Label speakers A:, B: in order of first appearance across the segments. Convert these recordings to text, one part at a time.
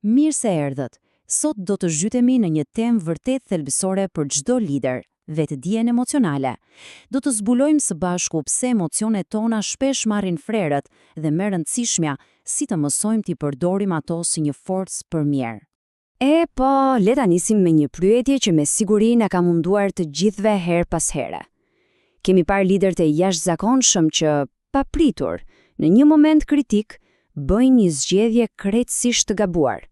A: Mirë se erdhët! Sot do të zhytemi në një temë vërtet thelbësore për çdo lider, vetëdijen emocionale. Do të zbulojmë së bashku pse emocionet tona shpesh marrin frerët dhe më e rëndësishmja, si të mësojmë t'i përdorim ato si një forcë për mirë.
B: E po, le ta nisim me një pyetje që me siguri na ka munduar të gjithëve herë pas here. Kemi parë liderë të jashtëzakonshëm që, papritur, në një moment kritik, bëjnë një zgjedhje krejtësisht të gabuar.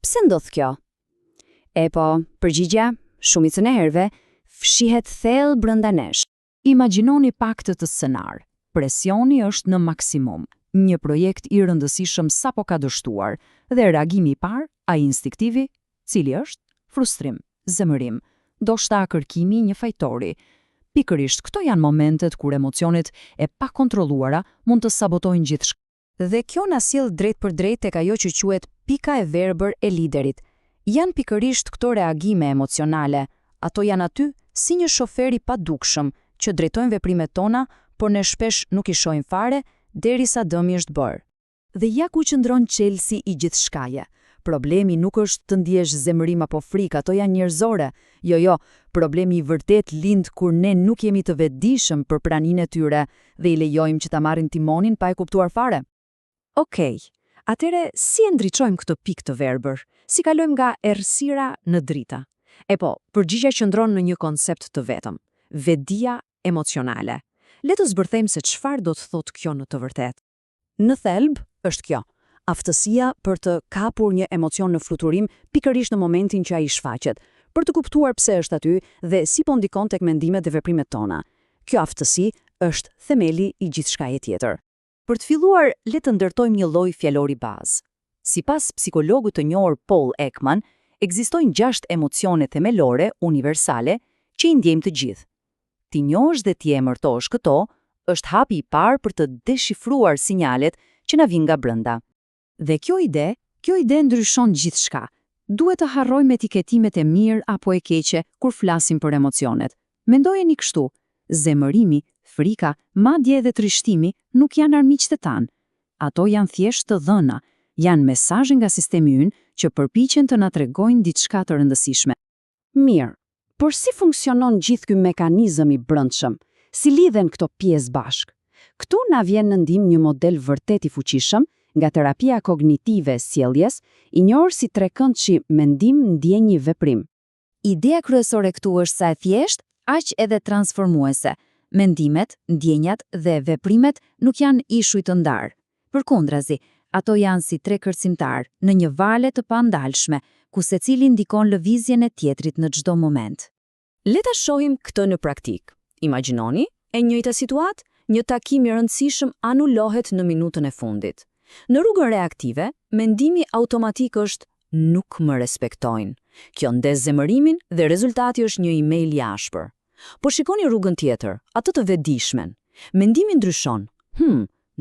B: Pse ndodh kjo? E po, përgjigja, shumicën e herëve, fshihet thellë brenda nesh.
A: Imagjinoni pak këtë skenar. Presioni është në maksimum. Një projekt i rëndësishëm sapo ka dështuar dhe reagimi i parë, ai instinktivi, cili është? Frustrim, zemërim, ndoshta kërkimi i një fajtori. Pikërisht këto janë momentet kur emocionet e pakontrolluara mund të sabotojnë gjithçka.
B: Dhe kjo na sjell drejtpërdrejt tek ajo që quhet pika e verbër e liderit. Janë pikërisht këto reagime emocionale. Ato janë aty si një shofer i padukshëm që drejtojnë veprimet tona, por ne shpesh nuk i shohim fare derisa dëmi është bërë. Dhe ja ku qëndron çelësi i gjithçkaje. Problemi nuk është të ndjesh zemërim apo frikë, ato janë njerëzore. Jo, jo, problemi i vërtetë lind kur ne nuk jemi të vetëdijshëm për praninë e tyre dhe i lejojmë që ta marrin timonin pa e kuptuar fare.
A: Okej, atëherë si e ndriçojmë këtë pikë të verbër? Si kalojmë nga errësira në drita? E po, përgjigja qëndron në një koncept të vetëm, vetëdija emocionale. Le të zbërthejmë se çfarë do të thotë kjo në të vërtetë.
B: Në thelb, është kjo, aftësia për të kapur një emocion në fluturim pikërisht në momentin që ai shfaqet, për të kuptuar pse është aty dhe si po ndikon tek mendimet dhe veprimet tona. Kjo aftësi është themeli i gjithçkaje tjetër.
A: Për të filluar, le të ndërtojmë një lloj fjalori bazë. Sipas psikologut të njohur Paul Ekman, ekzistojnë 6 emocione themelore universale që i ndjejmë të gjithë. T'i njohësh dhe t'i emërtosh këto është hapi i parë për të deshifruar sinjalet që na vijnë nga brenda. Dhe kjo ide, kjo ide ndryshon gjithçka. Duhet të harrojmë etiketimet e mirë apo e keqe kur flasim për emocionet. Mendojeni kështu, zemërimi, frika, madje edhe trishtimi nuk janë armiqtë tanë. Ato janë thjesht të dhëna, janë mesazhe nga sistemi ynë që përpiqen të na tregojnë diçka të rëndësishme.
B: Mirë, por si funksionon gjithë ky mekanizëm i brendshëm? Si lidhen këto pjesë bashkë? Këtu na vjen në ndihmë një model vërtet i fuqishëm nga terapia kognitive e sjelljes, i njohur si trekëndshi mendim ndjenjë veprim.
A: Ideja kryesore këtu është sa e thjeshtë, aq edhe transformuese. Mendimet, ndjenjat dhe veprimet nuk janë ishuj të ndarë. Përkundrazi, ato janë si tre kërcimtarë në një vale të pandalshme, ku secili ndikon lëvizjen e tjetrit në çdo moment.
B: Le ta shohim këtë në praktikë. Imagjinoni, e njëjta situatë, një takim i rëndësishëm anulohet në minutën e fundit. Në rrugën reaktive, mendimi automatik është nuk më respektojnë. Kjo ndez zemërimin dhe rezultati është një email i ashpër. Po shikoni rrugën tjetër, atë të vetëdijshmen. Mendimi ndryshon.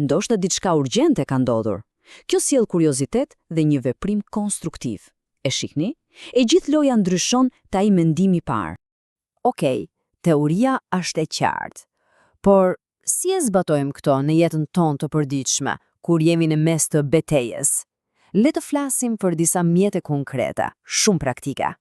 B: Ndoshta diçka urgjente ka ndodhur. Kjo sjell kuriozitet dhe një veprim konstruktiv. E shihni? E gjithë loja ndryshon te ai mendimi i parë.
A: Okej, teoria është e qartë. Por si e zbatojmë këto në jetën tonë të përditshme, kur jemi në mes të betejës? Le të flasim për disa mjete konkrete, shumë praktike.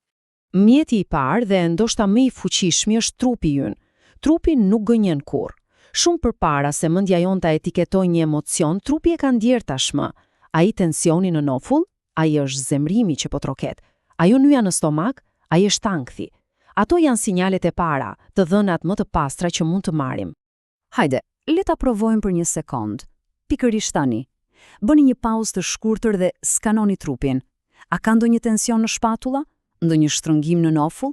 A: Mjeti i parë dhe ndoshta më i fuqishmi është trupi ynë. Trupi nuk gënjen kurrë. Shumë përpara se mendja jonë ta etiketojë një emocion, trupi e ka ndjerë tashmë. Ai tensioni në nofull, ai është zemërimi që po troket. Ajo nyja në stomak, ai është ankthi. Ato janë sinjalet e para, të dhënat më të pastra që mund të marrim.
B: Hajde, le ta provojmë për një sekondë. Pikërisht tani. Bëni një pauzë të shkurtër dhe skanoni trupin. A ka ndonjë tension në shpatulla? Ndonjë shtrëngim në nofull?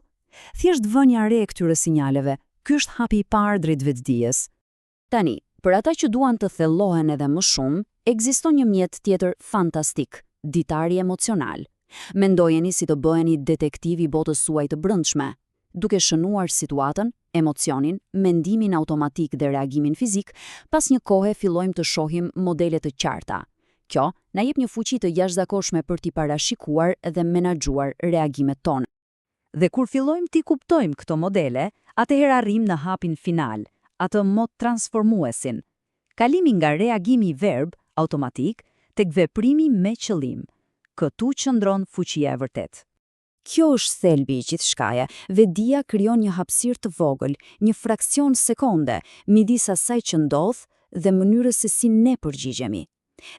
B: Thjesht vënia re e këtyre sinjaleve, ky është hapi i parë drejt vetëdijes. Tani, për ata që duan të thellohen edhe më shumë, ekziston një mjet tjetër fantastik, ditari emocional. Mendojeni si të bëheni detektiv i botës suaj të brendshme. Duke shënuar situatën, emocionin, mendimin automatik dhe reagimin fizik, pas një kohe fillojmë të shohim modele të qarta. Kjo na jep një fuqi të jashtëzakonshme për t'i parashikuar dhe menaxhuar reagimet tona.
A: Dhe kur fillojmë t'i kuptojmë këto modele, atëherë arrijmë në hapin final, atë më transformuesin. Kalimi nga reagimi i verbër, automatik, tek veprimi me qëllim. Këtu qëndron fuqia e vërtetë.
B: Kjo është thelbi i gjithçkaje. Vetëdija krijon një hapësirë të vogël, një fraksion sekonde, midis asaj që ndodh dhe mënyrës se si ne përgjigjemi.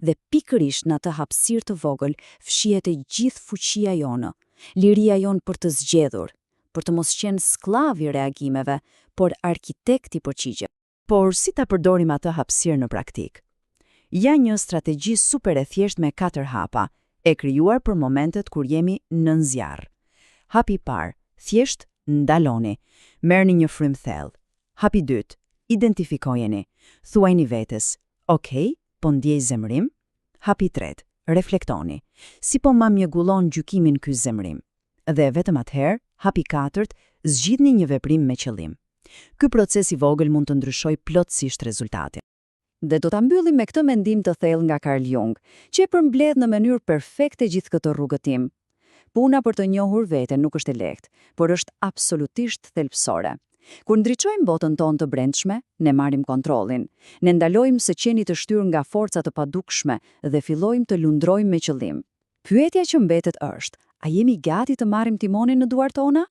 B: Dhe pikërisht në atë hapësirë të vogël fshihet e gjithë fuqia jonë, liria jonë për të zgjedhur, për të mos qenë skllav i reagimeve, por arkitekt i përgjigje.
A: Por si ta përdorim atë hapësirë në praktikë? Ja një strategji super e thjeshtë me katër hapa, e krijuar për momentet kur jemi nën zjarr. Hapi i parë, thjesht ndaloni. Merrni një frymë thellë. Hapi i dytë, identifikojeni. Thuajini vetes, "Ok, po ndjej zemërim." Hapi i tretë, reflektoni. Si po ma mjegullon gjykimin ky zemërim? Dhe vetëm atëherë, hapi i katërt, zgjidhni një veprim me qëllim. Ky proces i vogël mund të ndryshojë plotësisht rezultatin.
B: Dhe do ta mbyllim me këtë mendim të thellë nga Carl Jung, që e përmbledh në mënyrë perfekte gjithë këtë rrugëtim. Puna për të njohur veten nuk është e lehtë, por është absolutisht thelbësore. Kur ndriçojmë botën tonë të brendshme, ne marrim kontrollin. Ne ndalojmë së qeni të shtyrë nga forca të padukshme dhe fillojmë të lundrojmë me qëllim. Pyetja që mbetet është, a jemi gati të marrim timonin në duart tona?